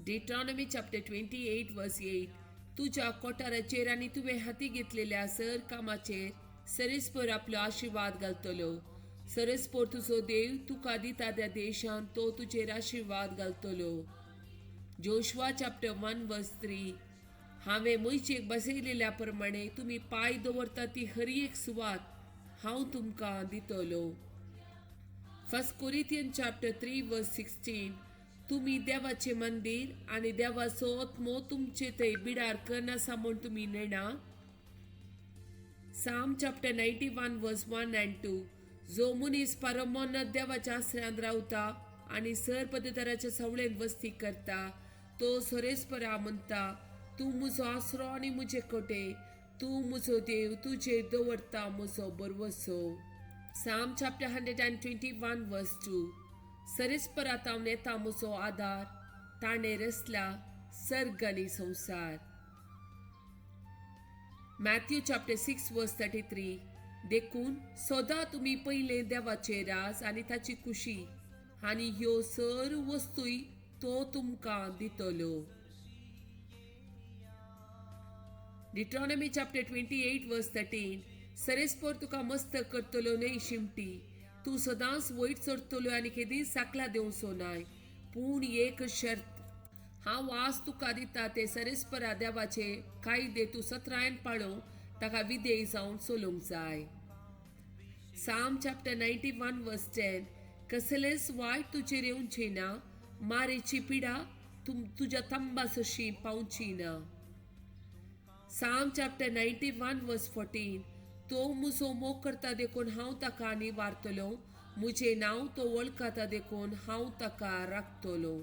Deuteronomy chapter 28 verse 8, तुज्या कोठाराचेर आनी तुवें हाती घेतलेल्या सर कामाचेर सरेस्पर आपलो आशिर्वाद घालतलो. सरेस्पर तुजो देव तुका दिता त्या देशांत तो तुजेर आशिर्वाद घालतलो. Joshua chapter 1 verse 3, हांवें मोयजेक बसयलेल्या प्रमाणे तुमी पांय दवरता ती हर एक सुवात हांव तुमकां दितलो. 1 Corinthians chapter 3 verse 16, तुमी देवाचें मंदीर आनी देवाचो आत्मो तुमचे थंय बिडार करनासा म्हूण तुमी नेणा. Psalm chapter 91 verse 1 and 2, जो मनीस परमोन्नत देवाच्या आसऱ्यांत रावता आनी सर पदतराच्या सवळेन वस्ती करता तो सरेस्परा म्हणटा, तूं म्हजो आसरो आनी म्हजे कोटे, तूं म्हजो देव, तुजेर दवरता म्हजो भरवसो. Psalm chapter 121 verse 2, सरेस्परा तावन येता म्हजो आदार, ताणें रचला सर्ग आनी संवसार. Matthew chapter 6 verse 33, देखून सदां तुमी पयलें देवाचें राज आनी ताची खुशी आनी ह्यो सर्व वस्तूय तो तुमकां दितलो. Deuteronomy chapter 28 verse 13, सरेस्पर तुका मस्त करतलो न्हय शिमटी, तूं सदांच वयर चडटलो आनी केदींच साकला देंवचो नाय, पूण एक शर्त, हांव आज तुका दिता ते सरेस्परा देवाचे कायदे तूं सत्रायन पाळोवंक ताका विधेय जावन चलूंक जाय. Psalm chapter 91 verse 10, कसलेंच वायट तुजेर येवचें ना, मारेची पिडा तुज्या तंबा सशी पावची ना. Psalm chapter 91 verse 14, तो म्हजो मोग करता देखून हांव ताका निवारतलो, म्हजें नांव तो वळखता देखून हांव ताका राखतलो.